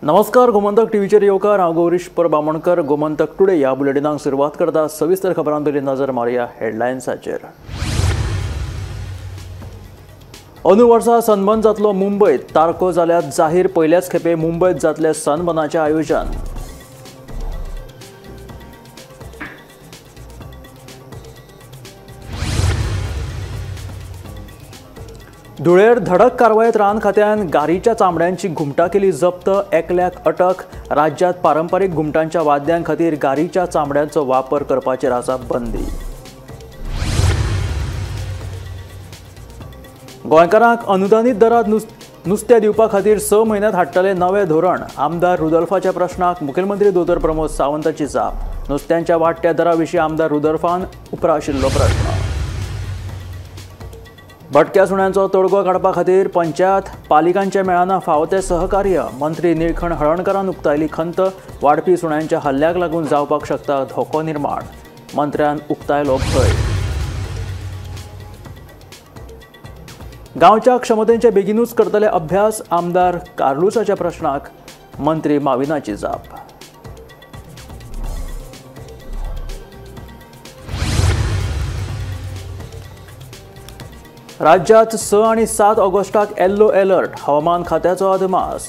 नमस्कार, गोमंतक टीव्हीचेर येवकार. हांव गौरीश परब आमोणकर. गोमंतक टुडे ह्या बुलेटिनाक सुरवात करता. सविस्तर खबरां पयलीं नजर मारुया हेडलायन्साचेर. अंदू वर्सा सनबर्न जातलो मुंबयत. तारखो जाल्यार जाहीर. पयल्याच खेपे मुंबयत जातले सनबर्नाचें आयोजन. धुळेर धडक कारवायेत रान खात्यान गारीच्या चामड्यांची घुमटां केली जप्त. एकल्याक अटक. राज्यांत पारंपारीक घुमटांच्या वाद्यां खातीर गारीच्या चामड्यांचो वापर करपाचेर आसा बंदी. गोंयकारांक अनुदानीत दरांत नुस्तें दिवपा खातीर 6 म्हयन्यांत हाडटले नवें धोरण. आमदार रुदोल्फाच्या प्रश्नाक मुखेलमंत्री दोतोर प्रमोद सावंताची जाप. नुस्त्यांच्या वाडट्या दरा विशीं आमदार रुदोल्फान उप्राशिल्लो प्रश्न. भटक्या सुण्यांचो तोडगो काडपा खातीर पंचायत पालिकांचे मेळना फावो तें सहकार्य. मंत्री निळखण हळर्णकरान उक्तायली खंत. वाडपी सुण्यांच्या हल्ल्याक लागून जावपाक शकता धोको निर्माण. मंत्र्यान उक्तायलो भंय. गांवच्या क्षमतेंचे बेगिनूच करतले अभ्यास. आमदार कार्लुसाच्या प्रश्नाक मंत्री माविनाची जाप. राज्यात 6 आनी 7 ऑगस्टाक येल्लो अलर्ट. हवामान खात्याचो अदमास.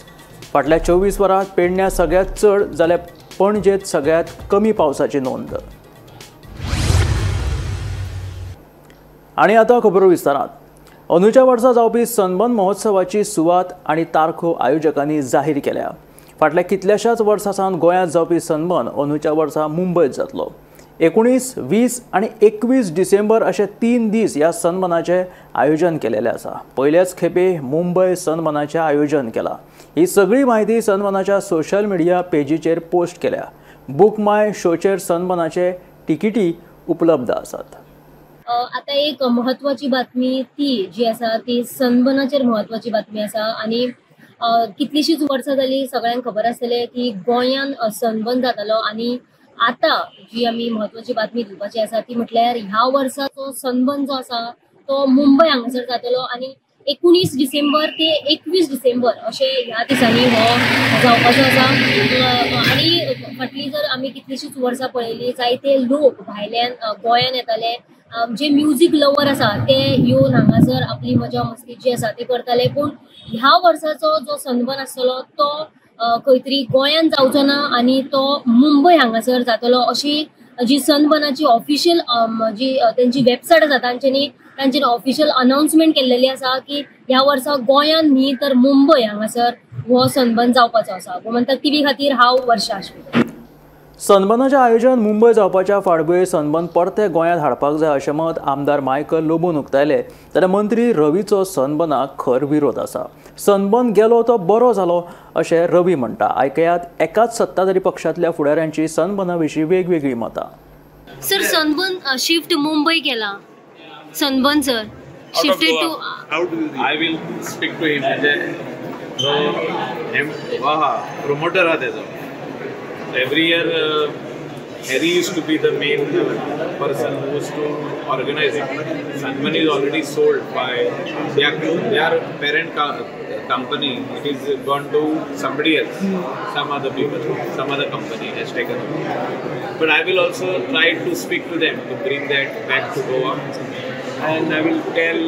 फाटल्या 24 वरांत पेडण्यां सगळ्यांत चड जाल्यार पणजेंत सगळ्यांत कमी पावसाची नोंद. आनी आतां खबरो विस्तारात. अंदूच्या वर्सा जावपी सनबर्न महोत्सवाची सुवात आनी तारखो आयोजकांनी जाहीर केल्या. फाटल्या कितल्याशाच वर्सां सावन गोंयांत जावपी सनबर्न अंदूच्या वर्सा मुंबयत जातलो. 19, 20 आनी 21 डिसेंबर अशे 3 दीस ह्या सनबर्नाचें आयोजन केलेलें आसा. पयल्याच खेपे मुंबय सनबर्नाचें आयोजन केलां. ही सगळी म्हायती सनबर्नाच्या सोशल मिडिया पेजीचेर पोस्ट केल्या. बूक माय शोचेर सनबर्नाचे तिकिटी उपलब्ध आसात. आता एक महत्वाची बातमी ती जी आसा ती सनबर्नाचेर महत्वाची बातमी आसा. आनी कितलीशीच वर्सां जाली सगळ्यांक खबर आसतलें की गोंयान सनबर्न जातालो. आनी आता जी आमी महत्वाची बातमी दिवपाची आसा ती म्हटल्यार ह्या वर्साचो सनबर्न जो आसा तो मुंबय हांगासर जातलो. आनी 19 डिसेंबर ते 21 डिसेंबर अशें ह्या दिसांनी हो जावपाचो आसा. आनी फाटली जर आमी कितलीशीच वर्सां पळयली जायते लोक भायल्यान गोंयान येताले. जे म्युजीक लवर आसा ते येवन हांगासर आपली मजा मस्ती जी आसा ती करताले. पूण ह्या वर्साचो जो सनबर्न आसतलो तो खंय तरी गोंयान जावचो ना आनी तो मुंबय हांगासर जातलो अशी जी सनबर्नाची ऑफिशियल जी तेंची वेबसायट आसा तांच्यानी ऑफिशियल अनाउन्समेंट केल्लेली आसा की ह्या वर्सा गोंयान न्ही तर मुंबय हांगासर हो सनबर्न जावपाचो आसा. गोमंतक टीव्ही खातीर हांव वर्षा आश्वेकर. सनबर्नाचें आयोजन मुंबय जावपाच्या फाटभुंयेर सनबर्न परते गोंयांत हाडपाक जाय अशें मत आमदार मायकल लोबोन उक्तायलें. जाल्यार मंत्री रवीचो सनबर्नाक खर विरोध आसा. सनबर्न गेलो तो बरो जालो अशें रवी म्हणटा. आयकयात एकाच सत्ताधारी पक्षांतल्या फुडाऱ्यांची सनबर्ना विशीं वेगवेगळीं मतां. सर, सनबर्न शिफ्ट मुंबय केला. Sunburn sir shifted to I will speak to him. म्हणजे जो प्रोमोटर आहा तेजो. Every year, Harry used to be the main person who used to organize it. Sunburn is already sold by their parent company. It is gone to somebody else, some other people, some other company has taken over. But I will also try to speak to them to bring that back to Goa. And I will tell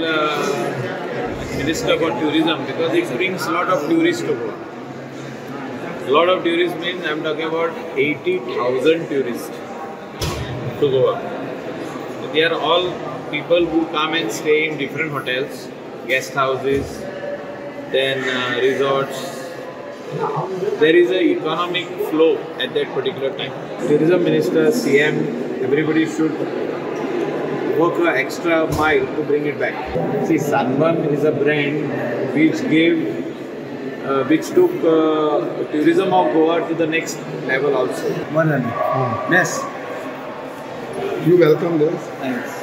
Minister for Tourism, because it brings a lot of tourists to Goa. A lot of tourists means I'm talking about 80,000 tourists to Goa. They are all people who come and stay in different hotels, guest houses, then resorts. There is an economic flow at that particular time. Tourism Minister, CM, everybody should work an extra mile to bring it back. See, Sunburn is a brand which gave which took tourism of Goa to the next level also. Yes. You welcome this. Thanks.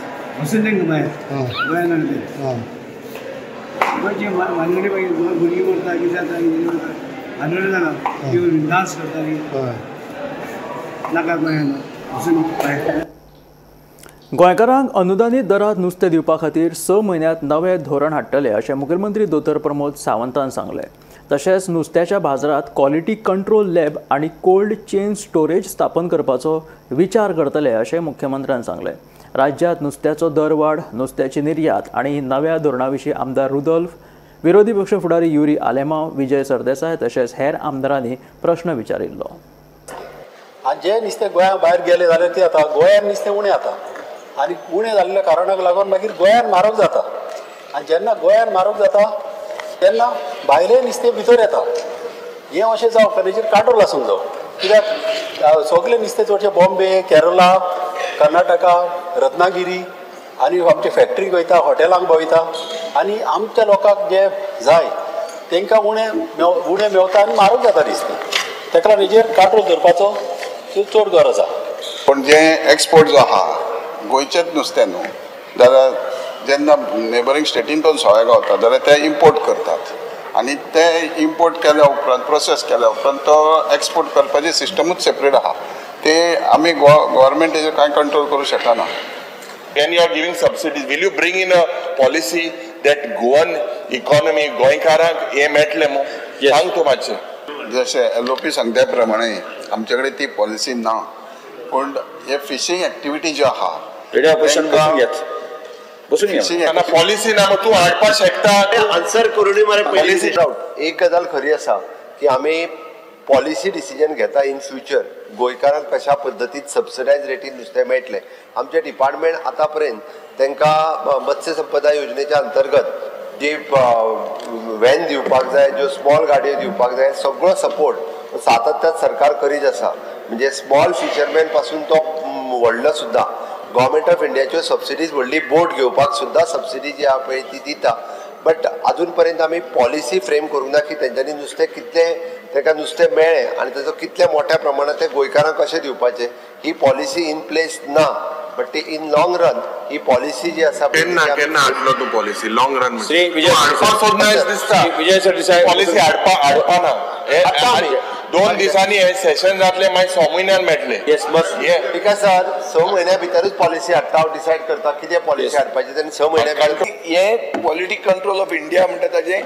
गोंयकारांक अनुदानीत दरांत नुस्तें दिवपा खातीर 6 म्हयन्यांत नवें धोरण हाडटले अशें मुखेलमंत्री दोतोर प्रमोद सावंतान सांगलें. तशेंच नुस्त्याच्या बाजारात क्वॉलिटी कंट्रोल लॅब आनी कोल्ड चेन स्टोरेज स्थापन करपाचो विचार करतले अशें मुख्यमंत्र्यान सांगलें. राज्यांत नुस्त्याचो दरवाड, नुस्त्याची निर्यात आनी नव्या धोरणा विशीं आमदार रुदोल्फ, विरोधी पक्ष फुडारी युरी आलेमाव, विजय सरदेसाय तशेंच हेर आमदारांनी प्रश्न विचारिल्लो. आनी जे नुस्तें गोंया भायर गेले जाल्यार ते आतां गोंयांत नुस्तें उणें जाता आनी उणें जाल्ल्या कारणाक लागून मागीर गोंयांत म्हारग जाता आनी जेन्ना गोंयांत म्हारग जाता तेन्ना भायलें नुस्तें भितर येता. हें अशें जावप तेजेर कांट्रोल आसूंक जाय, कित्याक सगळें नुस्तें चडशें बॉम्बे, केरला, कर्नाटका, रत्नागिरी आनी आमचे फॅक्टरीक वयता, हॉटेलांक वयता आनी आमच्या लोकांक जे जाय तांकां उणें उणें मेवता आनी म्हारग जाता नुस्तें. ताका लागून हेजेर कांट्रोल दवरपाचो चड गरज आसा. पूण जें एक्सपोर्ट जो आहा गोंयचेंच नुस्तें न्हू, जाल्यार जेन्ना नेबरींग स्टेटीन पण सगळे गावता जाल्यार ते इम्पोर्ट करतात आनी ते इम्पोर्ट केल्या उपरांत प्रोसेस केल्या उपरांत तो एक्सपोर्ट करपाची सिस्टमूच सेपरेट आहा. ते आमी गव्हर्मेंट तेजेर कांय कंट्रोल करूं शकना. When you are giving subsidies, will you bring in a policy that Goan economy, गोंयकारांक हें मेळटलें मू? सांग तूं मातशें. जशें एलओपी सांगता प्रमाणे आमचे कडेन ती पॉलिसी ना, पूण हे फिशींग एक्टिविटी ज्यो आहा पॉलिसी ना, तूं हाडपाक शकता आन्सर करूनय मरे पॉलिसी. एक गजाल खरी आसा की आमी पॉलिसी डिसिजन घेता इन फ्युचर गोंयकारांक कशा पद्दतीन सबसिडायज रेटीन नुस्तें मेळटलें. आमचें डिपार्टमेंट आतां पर्यंत तांकां मत्स्य संपदा योजनेच्या अंतर्गत जी व्हॅन दिवपाक जाय, ज्यो स्मॉल गाडयो दिवपाक जाय, सगळो सपोर्ट सातत्यान सरकार करीत आसा. म्हणजे स्मॉल फिशरमॅन पासून तो व्हडलो सुद्दां गव्हर्मेंट ऑफ इंडियाच्यो सबसिडीज व्हडली बोट घेवपाक सुद्दां सबसिडी जी आहा पळय ती दिता. बट अजून पर्यंत आमी पॉलिसी फ्रेम करूंक ना की तेंच्यांनी नुस्तें कितलें ताका नुस्तें मेळ्ळें आनी ताचो कितल्या मोठ्या प्रमाणांत तें गोंयकारांक कशें दिवपाचें ही पॉलिसी इन प्लेस ना. बट ती in long run he policy जी आसा. केन्ना केन्ना हाडलो तूं policy long run? Shri Vijay Sardesai policy हाडपा ना. 2 दिसांनी हे सेशन जातलें, मागीर 6 म्हयन्यान मेळटलें. येस बस because sir 6 म्हयन्या भितरूच पॉलिसी हाडटा. हांव डिसायड करता कितें पॉलिसी हाडपाची आनी 6 म्हयन्या भितर. हे क्वॉलिटी कंट्रोल ऑफ इंडिया म्हणटा ताजें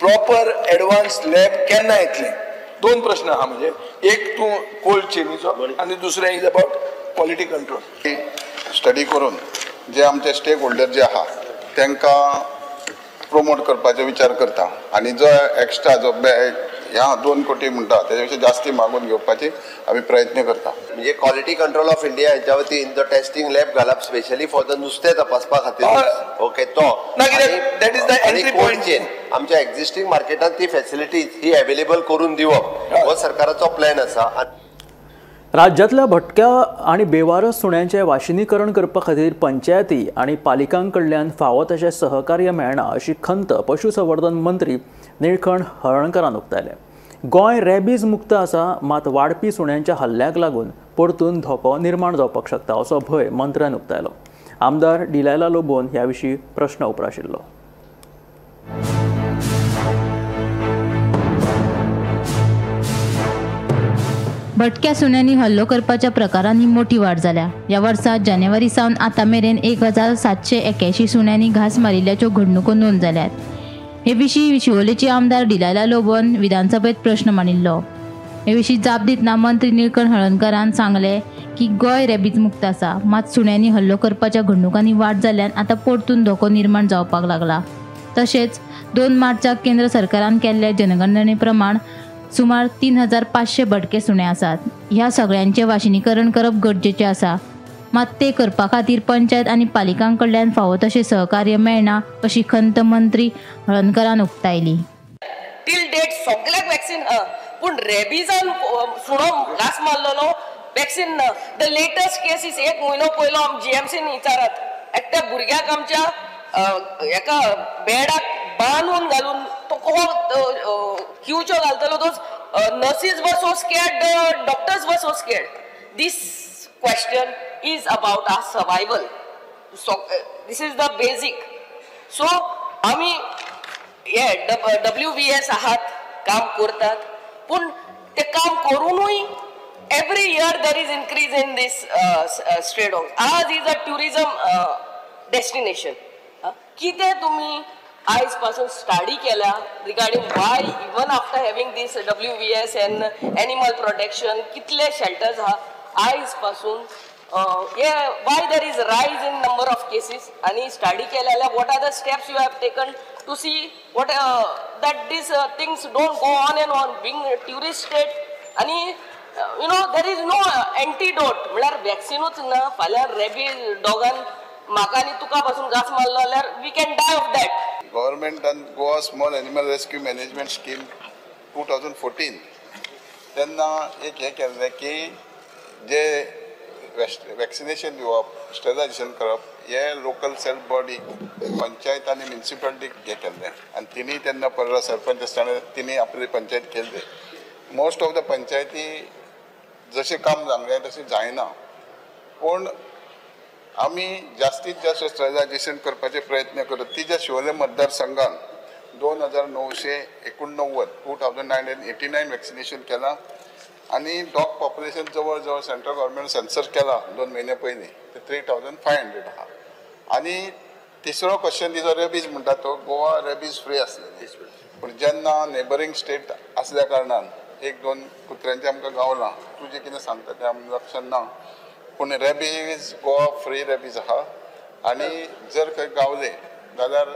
प्रॉपर एडवान्स लॅब केन्ना येतलें? 2 प्रश्न आहा. म्हणजे एक तूं कोल्ड चेनीचो आनी दुसरें is about quality control. Study करून जे आमचे स्टेक होल्डर जे आहा तांकां प्रोमोट करपाचो विचार करता आनी जो एक्स्ट्रा जो ह्या 2 कोटी म्हणटा तेजे पेक्षा जास्ती मागून घेवपाची आमी प्रयत्न करता. म्हणजे क्वॉलिटी कंट्रोल ऑफ इंडिया हांच्या वतीन जो टेस्टिंग लॅब घालप स्पेशली फॉर the नुस्तें तपासपा खातीर, ओके, तो that is the entry point. आमच्या एक्झिस्टिंग मार्केटांत ती फॅसिलिटीज ही अवेलेबल करून दिवप हो सरकाराचो प्लॅन आसा. राज्यांतल्या भटक्या आनी बेवारस सुण्यांचें वाशिनीकरण करपा खातीर पंचायती आनी पालिकां कडल्यान फावो तशें सहकार्य मेळना अशी खंत पशुसंवर्धन मंत्री निळकंठ हळर्णकरान उक्तायलें. गोंय रेबीज मुक्त आसा, मात वाडपी सुण्यांच्या हल्ल्याक लागून परतून धोको निर्माण जावपाक शकता असो भंय मंत्र्यान उक्तायलो. आमदार डिलायला लोबोन ह्या विशीं प्रश्न उप्राशिल्लो. भटक्या सुण्यांनी हल्लो करपाच्या प्रकारांनी मोठी वाड जाल्या. ह्या वर्सा जानेवारी सावन आतां मेरेन 1781 सुण्यांनी घांस मारिल्ल्याच्यो घडणुको नोंद जाल्यात. हे विशीं शिवोलेचे आमदार डिलायला लोबोन विधानसभेत प्रश्न मांडिल्लो. हे विशीं जाप दितना मंत्री निळकंठ हळर्णकरान सांगलें की गोंय रेबीज मुक्त आसा, मात सुण्यांनी हल्लो करपाच्या घडणुकांनी वाड जाल्ल्यान आतां परतून धोको निर्माण जावपाक लागला. तशेंच 2 मार्चाक केंद्र सरकारान केल्ले जनगणने प्रमाण सुमार 3500 भटके सुणे आसात. ह्या सगळ्यांचें वाशिनीकरण करप गरजेचें आसा, मात ते करपा खातीर पंचायत आनी पालिकां कडल्यान फावो तशें सहकार्य मेळना अशी खंत मंत्री हळर्णकरान उक्तायली. टील डेट सगळ्याक वॅक्सिन आहा, पूण रेबीजान सुणो घास मारलेलो वॅक्सिन ना. The latest case is 1 म्हयनो पयलो आम जीएमसीन विचारात, एकट्या भुरग्याक आमच्या एका बेडाक बांदून घालून तो कसो क्यूच्यो घालतलो. Those nurses were so scared, doctors were so scared. This question is about our survival. So this is the basic. So आमी हे WVS आहात, काम करतात, पूण ते काम करूनूय every year there is increase in this stray dogs. आज is a tourism destination. कितें तुमी आयज पासून स्टडी केल्या regarding why even after having this WVS and animal protection कितले शेल्टर्स आहा आयज पासून हे why there is rise in number of cases आनी स्टडी केल्या जाल्यार what are the steps you have taken to see what that these things don't go on and on being tourist state आनी you know there is no antidote म्हळ्यार वॅक्सिनूच ना. फाल्यां rabies डॉगान म्हाका आनी तुका पासून घास मारलो जाल्यार we can die of that. गव्हर्मेंटान Goa small animal rescue management scheme 2014 तेन्ना एक हें केल्लें की जे वॅक्सिनेशन दिवप, स्टरलायजेशन करप हे लोकल सेल्फ बॉडी पंचायत आनी म्युनिसिपालिटीक हें केल्लें आनी तिणी तेन्ना परत सरपंच आसतना तिणी आपली पंचायत केल्ली. मोस्ट ऑफ the पंचायती जशें काम जावंक तशें जायना, पूण आमी जास्तीत जास्त स्टरलायजेशन करपाचे प्रयत्न करत. तिच्या शिवोले मतदारसंघान 2989 2989 वॅक्सिनेशन केलां आनी डॉग पॉप्युलेशन जवळ जवळ सेंट्रल गव्हर्मेंट सेन्सर केला 2 म्हयने पयलीं ते 3500 आहा. आनी तिसरो क्वेश्चन तिजो रेबीज म्हणटा तो गोवा रेबीज फ्री आसलेली, पूण जेन्ना नेबरींग स्टेट आसल्या कारणान 1-2 कुत्र्यांचें आमकां गावलां. तुजें कितें सांगता तें आमकां लक्षांत ना, पूण रेबीज गोवा फ्री रेबीज आहा आनी जर खंय गावले जाल्यार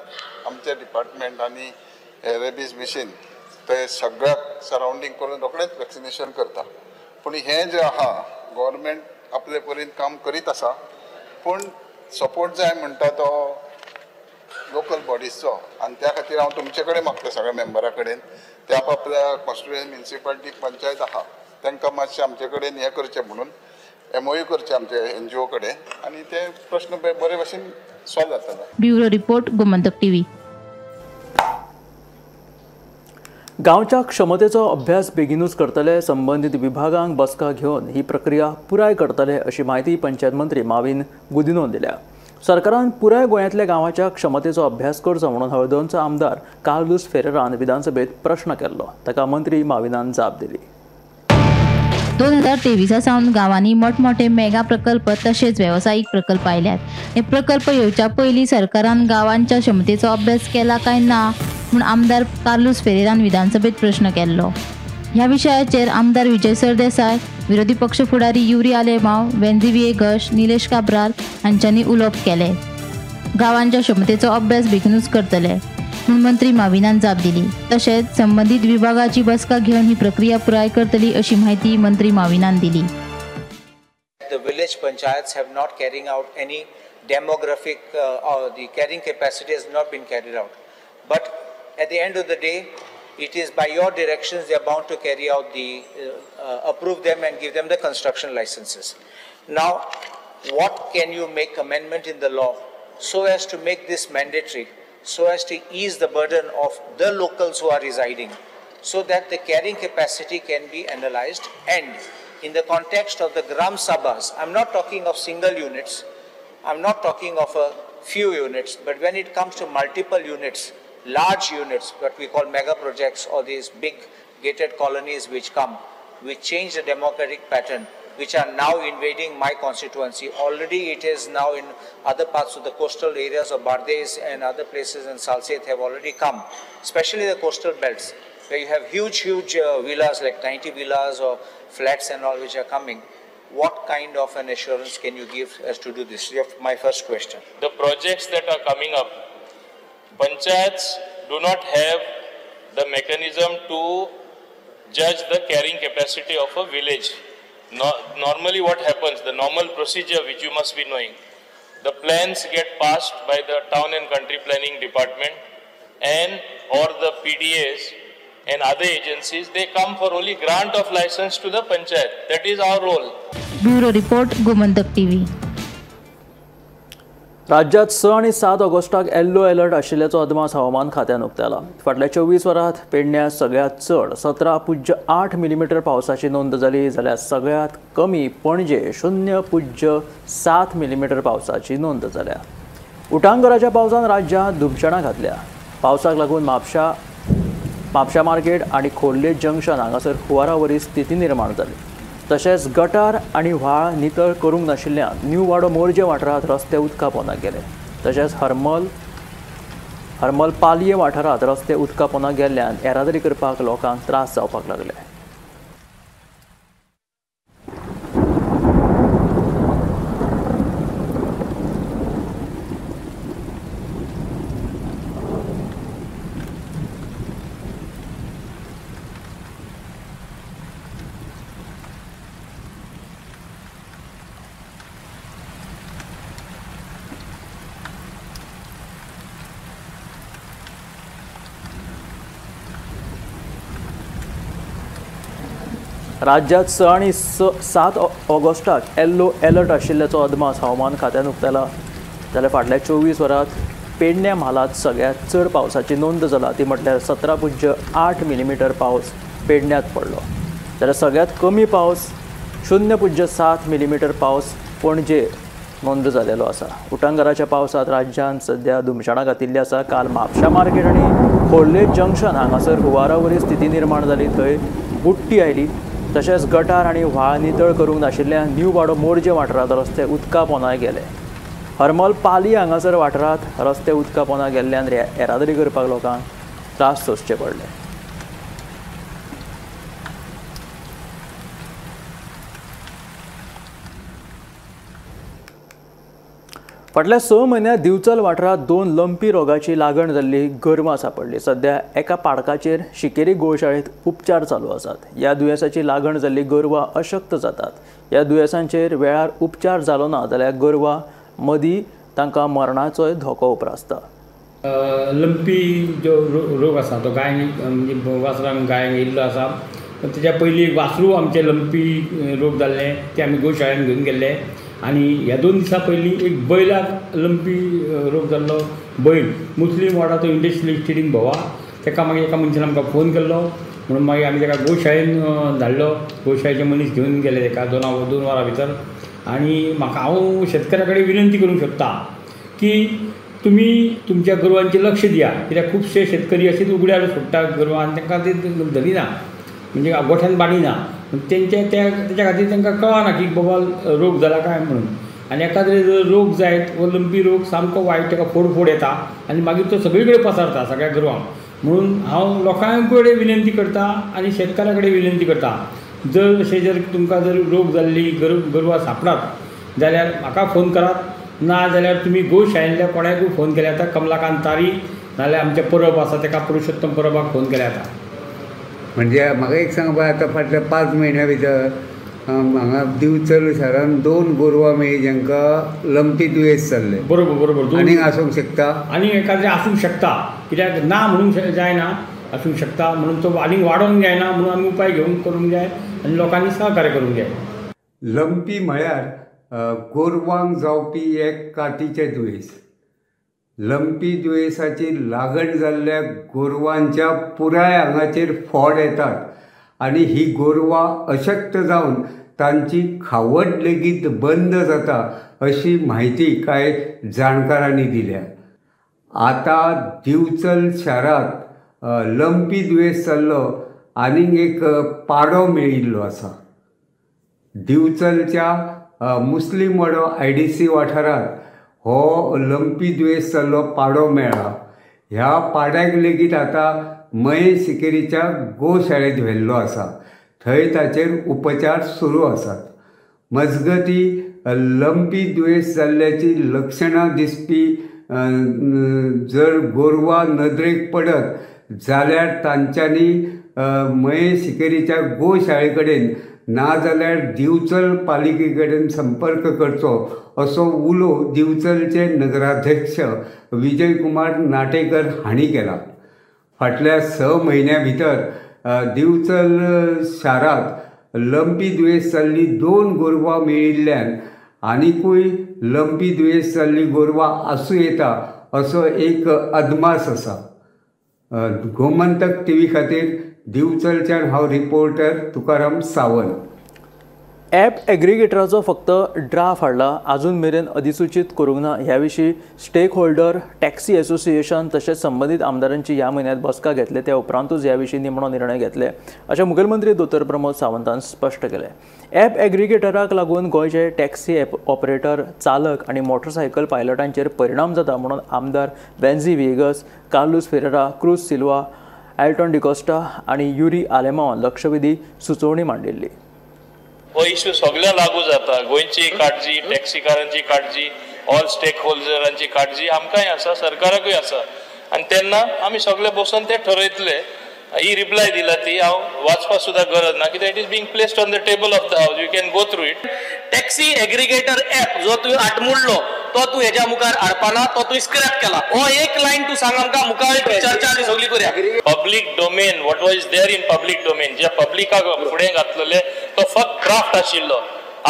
आमचें डिपार्टमेंट आनी रेबीज मिशीन ते सगळ्याक सरावंडींग करून रोखडेंच वॅक्सिनेशन करता. पूण हें जें आहा गव्हर्मेंट आपले परीन काम करीत आसा, पूण सपोर्ट जाय म्हणटा तो लोकल बॉडीजचो आनी त्या खातीर हांव तुमचे कडेन मागता सगळ्या मेंबरा कडेन ते आपल्या कॉन्स्टिट्युएन्सी म्युनिसिपालिटी पंचायत आहा तांकां मातशें आमचे कडेन हें करचें म्हणून MOU करचें आमचे NGO कडेन आनी ते प्रश्न बरे भशेन सॉल्व जातले. Bureau report, Gomantak TV. गांवच्या क्षमतेचो अभ्यास बेगीनूच करतले, संबंदीत विभागांक बसका घेवन ही प्रक्रिया पुराय करतले अशी म्हायती पंचायत मंत्री माविन गुदिनोन दिल्या. सरकारान पुराय गोंयांतल्या गांवाच्या क्षमतेचो अभ्यास करचो म्हणून हळदोणचो आमदार कार्लूस फेरेरान विधानसभेत प्रश्न केल्लो, ताका मंत्री माविनान जाप दिली. 2023 सावन गांवांनी मोठमोठे मेगा प्रकल्प तशेंच वेवसायीक प्रकल्प आयल्यात. हे प्रकल्प येवच्या पयलीं सरकारान गांवांच्या क्षमतेचो अभ्यास केला काय ना म्हूण आमदार कार्लूस फेरेरान विधानसभेत प्रश्न केल्लो. ह्या विशयाचेर आमदार विजय सरदेसाय, विरोधी पक्ष फुडारी युरी आलेमाव, वेंझी व्हिएगश, निलेश काब्राल हांच्यांनी उलोवप केलें. गांवांच्या क्षमतेचो अभ्यास बेगीनूच करतले म्हूण मंत्री माविनान जाप दिली. तशेंच संबंदीत विभागाची बसका घेवन ही प्रक्रिया पुराय करतली अशी म्हायती मंत्री माविनान दिली. The village panchayats have not carrying out any demographic or the carrying capacity has not been carried out. But at the end of the day, it is by your directions they are bound to carry out the approve them and give them the construction licenses. Now, what can you make amendment in the law so as to make this mandatory, so as to ease the burden of the locals who are residing, so that the carrying capacity can be analyzed? And in the context of the Gram Sabhas, I'm not talking of single units, I'm not talking of a few units, but when it comes to multiple units, large units, what we call mega projects or these big gated colonies which come, which change the democratic pattern, which are now invading my constituency. Already it is now in other parts of the coastal areas of Bardez and other places in Salsette have already come, especially the coastal belts, where you have huge, huge villas, like 90 villas or flats and all which are coming. What kind of an assurance can you give us to do this? My first question. The projects that are coming up, panchayats do not have the mechanism to judge the carrying capacity of a village. Normally what happens, the normal procedure which you must be knowing, the plans get passed by the town and country planning department and or the PDAs and other agencies. They come for only grant of license to the panchayat. That is our role. Bureau report, Gomantak TV. राज्यात 6 आणि 7 ऑगस्टाक येल्लो alert आशिल्ल्याचो अदमास हवामान खात्यान उक्तायला. फाटल्या 24 वरांत पेडण्यां सगळ्यांत चड 17.8 मिलीमीटर पावसाची नोंद जाली, जाल्यार सगळ्यांत कमी पणजे 0.7 मिलीमीटर पावसाची नोंद जाल्या. उटांगराच्या पावसान राज्यांत धुमशणां घातल्या. पावसाक लागून म्हापशा मार्केट आनी खोर्ले जंक्शन हांगासर हुंवारावरी स्थिती निर्माण जाली. तशेंच गटार आनी व्हाळ नितळ करूंक नाशिल्ल्यान न्यू वाडो मोरजे वाठारांत रस्ते उदका पोंदा गेले. तशेंच हरमल पालये वाठारांत रस्ते उदका पोंदा गेल्ल्यान येरादारी करपाक लोकांक त्रास जावपाक लागले. राज्यात 6 आनी 7 ऑगस्टाक येल्लो अलर्ट आशिल्ल्याचो अदमास हवामान खात्यान उक्तायला. जाल्यार फाटल्या 24 वरांत पेडण्या म्हालांत सगळ्यांत चड पावसाची नोंद जाला ती म्हटल्यार 17.8 मिलीमिटर पावस पेडण्यांत पडलो. जाल्यार सगळ्यांत कमी पावस 0.7 मिलीमिटर पावस पणजे नोंद जालेलो आसा. उटांगाराच्या पावसांत राज्यांत सध्या धुमशणां घातिल्ली आसा. काल म्हापशा मार्केट आनी खोर्ले जंक्शन हांगासर हुंवारावरी स्थिती निर्माण जाली. थंय बुडटी आयली. तशेंच गटार आनी व्हाळ नितळ करूंक नाशिल्ल्यान न्यू वाडो मोरजे वाठारांत रस्ते उदका पोंदा गेले. हरमल पाली हांगासर वाठारांत रस्ते उदका पोंदा गेल्ल्यान येरादारी करपाक लोकांक त्रास सोंसचे पडले. फाटल्या 6 म्हयन्यांत दिवचल वाठारांत 2 लंपी रोगाची लागण जाल्ली गोरवां सांपडली. सध्या एका पाडकाचेर शिकेरी गोशाळेंत उपचार चालू आसात. ह्या दुयेंसाची लागण जाल्ली गोरवां अशक्त जातात. ह्या दुयेंसांचेर वेळार उपचार जालो ना जाल्यार गोरवां मदीं तांकां मरणाचोय धोको उप्रासता. लंपी जो रोग आसा तो गाय म्हणजे वासरांक गायक येयल्लो आसा. तेच्या पयलीं वासरू आमचें लंपी रोग जाल्लें तें आमी गोशाळेन घेवन गेल्ले. आनी ह्या 2 दिसां पयलीं एक बैलाक लंपी रोग जाल्लो बैल मुस्लीम वाडा तो इंडस्ट्रियल इस्टेटीन भोवा ताका मागीर एका मनशान आमकां फोन केल्लो म्हणून मागीर आमी ताका गोशाळेन धाडलो. गोशाळेचे मनीस घेवन गेले ताका 2 वरां भितर. आनी म्हाका हांव शेतकऱ्या कडेन विनंती करूंक शकता की तुमी तुमच्या गोरवांचेर लक्ष दिया. कित्याक खुबशे शेतकरी अशेच उगड्यार सोडटा गोरवां आनी तांकां ते धरिना म्हणजे गोठ्यान बांदिना. तेंच्या त्या तेच्या खातीर तांकां कळना की बाबा रोग जाला काय म्हणून. आनी एकाद्रे जर रोग जायत वो लंपी रोग सामको वायट, ताका फोड येता आनी मागीर तो सगळी कडेन पसरता सगळ्या गोरवांक. म्हणून हांव लोकां कडेन विनंती करता आनी शेतकारां कडेन विनंती करता, जर अशें जर तुमकां जर रोग जाल्ली गोरवां सांपडात जाल्यार म्हाका फोन करात, ना जाल्यार तुमी गोशाळेंतल्या कोणाकूय फोन केल्यार जाता. कमलाकांत तारी नाजाल्यार आमचे परब आसा ताका पुरुषोत्तम परबाक फोन केल्यार जाता. म्हणजे म्हाका एक सांग पळय, आतां फाटल्या 5 म्हयन्या भितर हांगा दिवचल शारान 2 गोरवां मेळ्ळी जांकां लंपी दुयेंस जाल्लें. बरोबर बरोबर. आनीक आसूंक शकता, आनीक एकाद्रें आसूंक शकता. कित्याक ना म्हणूंक जायना, आसूंक शकता म्हणून तो आनीक वाडोवंक जायना म्हणून आमी उपाय घेवन करूंक जाय आनी लोकांनी सहकार्य करूंक जाय. लंपी म्हळ्यार गोरवांक जावपी एक कातीचें दुयेंस. लंपी दुयेंसाची लागण जाल्ल्या गोरवांच्या पुराय आंगाचेर फोड येतात आनी ही गोरवां अशक्त जावन तांची खावड लेगीत बंद जाता अशी म्हायती कांय जाणकारांनी दिल्या. आतां दिवचल शारांत लंपी दुयेंस जाल्लो आनीक एक पाडो मेळिल्लो आसा. दिवचलच्या मुस्लीम वाडो IDC वाठारांत हो लंपी दुयेंस जाल्लो पाडो मेळ्ळा. ह्या पाड्याक लेगीत आतां मये सिकेरीच्या गोशाळेंत व्हेल्लो आसा. थंय ताचेर उपचार सुरू आसात. मजगती लंपी दुयेंस जाल्ल्याची लक्षणां दिसपी जर गोरवां नदरेक पडत जाल्यार तांच्यांनी मये सिकेरीच्या गोशाळे कडेन ना जाल्यार दिवचल पालिके कडेन संपर्क करचो असो उलो दिवचलचे नगराध्यक्ष विजय कुमार नाटेकर हांणी केला. फाटल्या 6 म्हयन्या भितर दिवचल शारांत लंपी दुयेंस जाल्ली 2 गोरवां मेळिल्ल्यान आनिकूय लंपी दुयेंस जाल्ली गोरवां आसूं येता असो एक अदमास आसा. गोमंतक टीव्ही खातीर दिवचलच्यान हांव रिपोर्टर तुकाराम सावंत. ॲप एग्रिगेटराचो फक्त ड्राफ्ट हाडला, आजून मेरेन अधिसूचीत करूंक ना. ह्या विशीं स्टेक होल्डर, टॅक्सी एसोसिएशन तशेंच संबंदीत आमदारांची ह्या म्हयन्यांत बसका घेतले त्या उपरांतूच ह्या विशीं निमणो निर्णय घेतले अशें मुखेलमंत्री दोतोर प्रमोद सावंतान स्पश्ट केलें. ॲप एग्रिगेटराक लागून गोंयचे टॅक्सी ऑपरेटर, चालक आनी मोटरसायकल पायलटांचेर परिणाम जाता म्हणून आमदार वेन्झी व्हिएगस, कार्लूस फेरेरा, क्रूज सिल्वा, एल्टॉन डिकोस्टा आनी युरी आलेमावान लक्षवेधी सुचोवणी मांडिल्ली. हो इश्यू सगळ्यांक लागू जाता. गोंयची काळजी, टॅक्सीकारांची काळजी, ऑल स्टेक होल्डरांची काळजी आमकांय आसा, सरकाराकूय आसा. आनी तेन्ना आमी सगळे बसून ते ठरयतले. ही रिप्लाय दिला ती हांव वाचपाक सुद्दां गरज ना, कित्याक it is being placed on the table of the house, you can go through it. Taxi aggregator app जो तुवें आटमुडलो तो तूं हेज्या मुखार हाडपाना, तो तुवें स्क्रॅप केला. हो एक लायन तूं सांग आमकां, मुखार चर्चा आमी सगळी करुया. Public domain, what was there in public domain, जे पब्लिकाक फुडें घातलेले तो फक्त ड्राफ्ट आशिल्लो.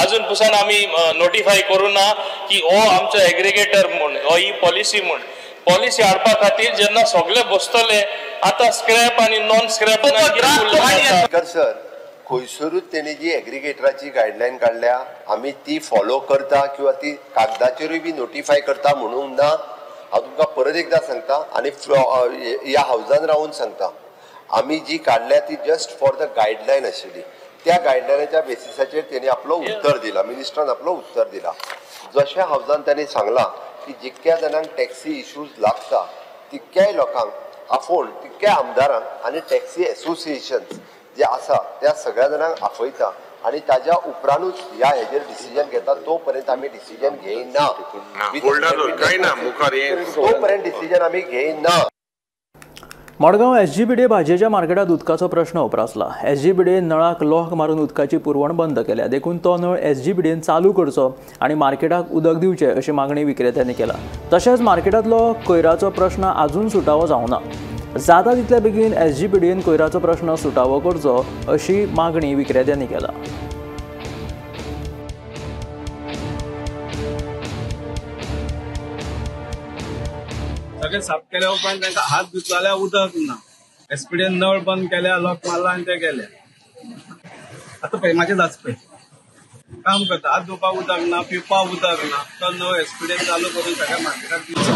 अजून पसून आमी नोटिफाय करूं ना की हो आमचो एग्रिगेटर म्हूण, हो ही पॉलिसी म्हूण. पॉलिसी हाडपा खातीर जेन्ना सगळे बसतले, आतां स्क्रॅप आनी नॉन स्क्रॅप. सर, खंयसरूच तेणी जी एग्रिगेटराची गायडलायन काडल्या आमी ती फॉलो करता किंवा ती कागदाचेरूय बी नोटिफाय करता म्हणूंक ना. हांव तुमकां परत एकदां सांगता आनी ह्या हावजान रावून सांगता, आमी जी काडल्या ती जस्ट फॉर the guideline आशिल्ली. त्या गायडलायनाच्या बेसिसाचेर तेणी आपलो उत्तर दिला, मिनिस्टरान आपलो उत्तर दिला. जशें हावजान तांणी सांगलां की जितक्या जाणांक टॅक्सी इश्यूज लागता तितक्याय लोकांक आफोवन, तितक्या आमदारांक आनी टॅक्सी एसोसिएशन्स जे आसा त्या सगळ्या जाणांक आफयता आनी ताज्या उपरांतूच ह्या हेजेर डिसिजन घेता. तो पर्यंत आमी डिसिजन घेयना, तो पर्यंत डिसिजन आमी घेयना. मडगांव एसजीबीडीए भाजयेच्या मार्केटांत उदकाचो प्रश्न उप्रासला. एसजीबीडीएन नळाक लोक मारून उदकाची पुरवण बंद केल्या, देखून तो नळ एसजीबीडीएन चालू करचो आनी मार्केटाक उदक दिवचें अशी मागणी विक्रेत्यांनी केला. तशेंच मार्केटांतलो कोयराचो प्रश्न आजून सुटावो जावना. जाता तितल्या बेगीन एसजीबीडीएन कोयराचो प्रश्न सुटावो करचो अशी मागणी विक्रेत्यांनी केला. सगळे साफ केल्या उपरांत तांकां हात धुतलो जाल्यार उदक ना. एसपीडीएन नळ बंद केल्या, लॉक मारला आनी ते गेले. आतां पळय म्हाजें जाच पळय काम करता, हात धुवपाक उदक ना, पिवपाक उदक ना. तो नळ एसपीडीएन चालू करून सगळ्या मार्केटाक दिवचो.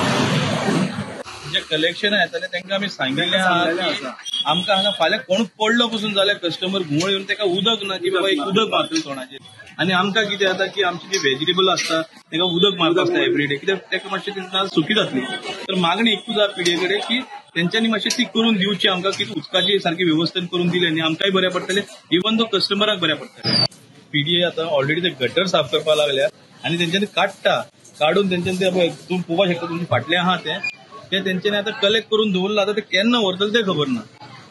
जे कलेक्शन येताले तांकां आमी सांगिल्लें आहा, आमकां हांगा फाल्यां कोण पडलो पसून जाल्यार कस्टमर घुंवळ येवन ताका उदक ना की बाबा एक उदक मारतलो तोंडाचेर. आनी आमकां कितें जाता की आमची जी व्हेजिटेबल आसता ताका उदक मारप आसता एवरीडे, कित्याक ताका मातशें ती सुकी जातली. तर मागणी एकूच आहा पिडये कडेन की तेंच्यांनी मातशी ती करून दिवची आमकां, की उदकाची सारकी वेवस्था करून दिली आनी आमकांय बरें पडटलें, इवन दो कस्टमराक बरें पडटलें. पीडीए आतां ऑलरेडी ते गटर साफ करपाक लागल्या आनी तेंच्यांनी काडटा, काडून तेंच्यांनी ते तुमी पळोवपाक शकता, तुमचे फाटलें आहा तें ते तेंच्यांनी आतां कलेक्ट करून दवरलां. आतां ते केन्ना व्हरतले तें खबर ना.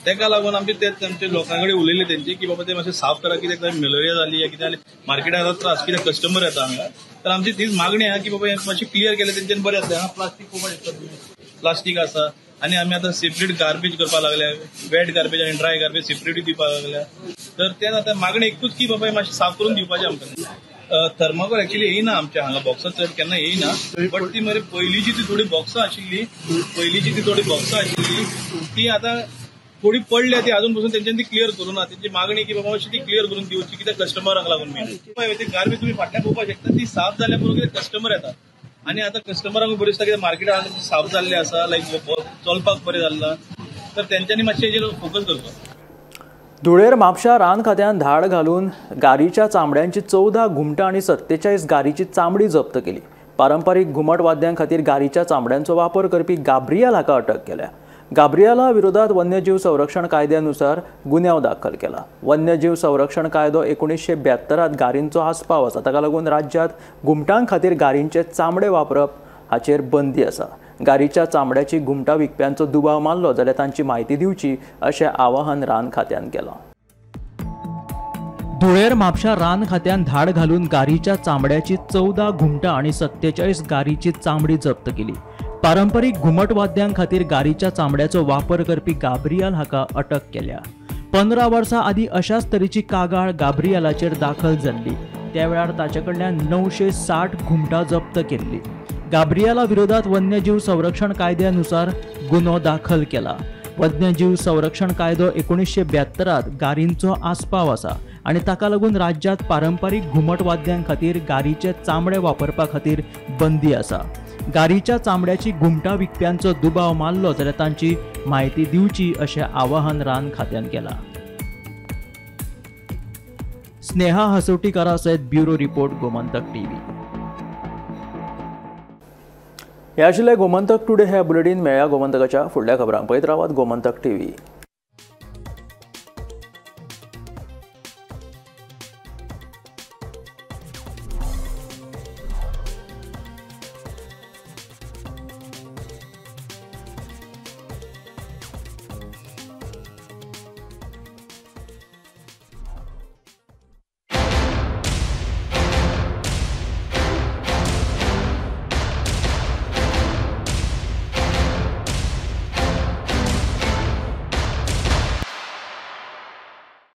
तेका लागून आमचे ते आमचे लोकां कडेन उलयले तेंचे की बाबा ते मातशें साफ करा, कित्याक मलेरिया जाली या कितें जालें मार्केटाक आतां त्रास, कित्याक कस्टमर येता हांगा. तर आमची तीच मागणी आहा की बाबा हें मातशें क्लियर केलें तेंच्यान बरें जातलें. हांगा प्लास्टीक पळोवपाक शकता तुमी, प्लास्टीक आसा आनी आमी आतां सेपरेट गार्बेज करपाक लागल्या, वेट गार्बेज आनी ड्राय गार्बेज सेपरेटूय दिवपाक लागल्या. तर तें आतां मागणी एकूच की बाबा हें मातशें साफ करून दिवपाचें आमकां. थर्माकोल एक्चुअली येयना आमच्या हांगा, बॉक्सां चड केन्ना येयना, बट ती मरे पयलींची ती थोडी बॉक्सां आशिल्ली, पयलींची ती थोडी बॉक्सां आशिल्ली ती आतां थोडी पडल्या, ती अजून पसून तेंच्यांनी ती क्लियर करूं ना. तेंची मागणी की बाबा मातशी ती क्लियर करून दिवची, कित्याक कस्टमराक लागून मेन ती गार्बेज तुमी फाटल्यान पळोवपाक शकता, ती साफ जाल्या बरोबर कितें कस्टमर येता आनी आतां कस्टमरांक बरें दिसता कित्याक मार्केटान साफ जाल्लें आसा, लायक चलपाक बरें जाल्लां. तर तेंच्यांनी मातशें हेजेर फोकस करचो. धुळेर म्हापशा रान खात्यान धाड घालून गारीच्या चामड्यांची 14 घुमटां आनी 47 गारीची चामडी जप्त केली. पारंपारीक घुमट वाद्यां खातीर गारीच्या चामड्यांचो वापर करपी गाब्रियल हाका अटक केल्या. गाब्रियला विरोधात वन्यजीव संरक्षण कायद्यानुसार गुन्यांव दाखल केला. वन्यजीव संरक्षण कायदो 1972 गारींचो आस्पाव आसा. ताका लागून राज्यांत घुमटां खातीर गारींचे चामडे वापरप हाचेर बंदी आसा. गारीच्या चामड्याची घुमटां विकप्यांचो दुबाव मारलो जाल्यार तांची म्हायती दिवची अशें आवाहन रान खात्यान केलां. धुळेर म्हापशा रान खात्यान धाड घालून गारीच्या चामड्याची 14 घुमटां आनी 47 गारीची चामडी जप्त केली. पारंपरीक घुमट वाद्यां खातीर गारीच्या चामड्याचो वापर करपी गाब्रियल हाका अटक केल्या. 15 वर्सां आदीं अशाच तरेची कागाळ गाब्रियलाचेर दाखल जाल्ली. त्या वेळार ताचे कडल्यान 960 घुमटां जप्त केल्ली. गाब्रियला विरोधात वन्यजीव संरक्षण कायद्यानुसार गुन्हो दाखल केला. वन्यजीव संरक्षण कायदो 1972 गारींचो आस्पाव आसा. आनी ताका लागून राज्यांत पारंपारीक घुमट वाद्यां खातीर गारीचे चामडे वापरपा खातीर बंदी आसा. गारीच्या चामड्याची घुमटां विकप्यांचो दुबाव मारलो जाल्यार तांची म्हायती दिवची अशें आवाहन रान खात्यान केलां. स्नेहा हसोटीकारा सयत ब्युरो रिपोर्ट, गोमंतक टीव्ही. हे आशिल्ले गोमंतक टुडे हे बुलेटीन. मेळया गोमंतकाच्या फुडल्या खबरांक. पळयत रावात गोमंतक टीव्ही.